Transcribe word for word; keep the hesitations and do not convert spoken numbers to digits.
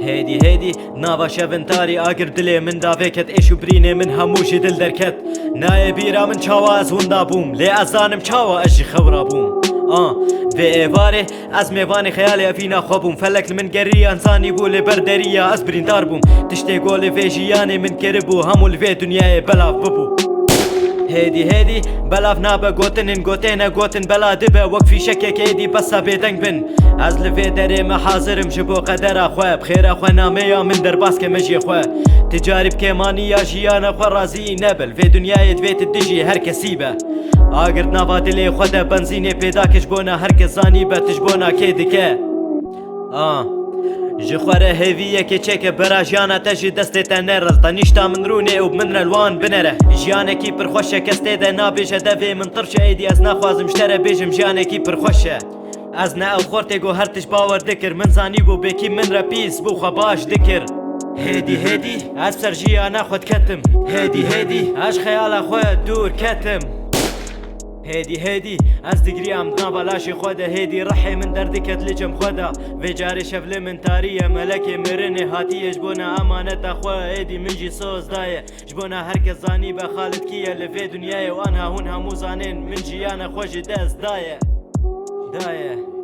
Hêdî hêdî nava şevin tarî agir dilê min davê ket êş û birînê min hemû ji dil derket. Nayê bîra min çawa ez winda bûm, lê ez zanim çawa ez ji xew rabûm. A, vê êvarê ez mêvanê xeyalê evîna xwe bûm. Felek li min geriyan zanî bû lê ber deriya ez birîndar bûm. Tiştê golê vê jiyanê min kiribû hemû li vê dinyayê belav bibû. Hêdî hêdî belav nabe gotinên gotêne gotin bela dibe wek fîşekek êdî besa bêdeng bin. Ez li vê derê me hazirim ji bo qedera xwe, bi xêra xwe nameya min derbas ke mejiyê xwe. Ti carî bi kêmaniya jiyana xwe razî nebe, li vê dinyayê divê ti dijî her kesî be. Agir di nava dilê xwe de benzînê pêda ke ji bona her kes zanî be ti ji bona kê dike. A. Ji xwe re hêviyekê çêke bera jiyana te ji destê te nere. Te nîşta min rûnê û bi min re li wan binere. Jiyanekî pir xweş e, kes tê de nabêje devê min tirş e, êdî ez naxwazim ji te re bêjim jiyanekî pir xweş e. Ez ne ew xortê ku her tişt bawer dikir, min zanîbû bêkî min re pîs bû xwe baş dikir. Hêdî hêdî ez ser jiyana xwe diketim. Hêdî hêdî ez ji xeyala xwe dûr ketim. Hêdî hêdî ez digriyam di nava laşê xwe de, hêdî rihê min derdiket li cem xwe de. Vê carê şev li min tarî ye, melekê mirinê hatiye ji bona emaneta xwe, êdî min jî soz daye. Ji bona her kes zanîbe Xalid kî ye li vê dinyayê û anha hûn hemû zanên min jiyana xwe ji dest daye. Daye.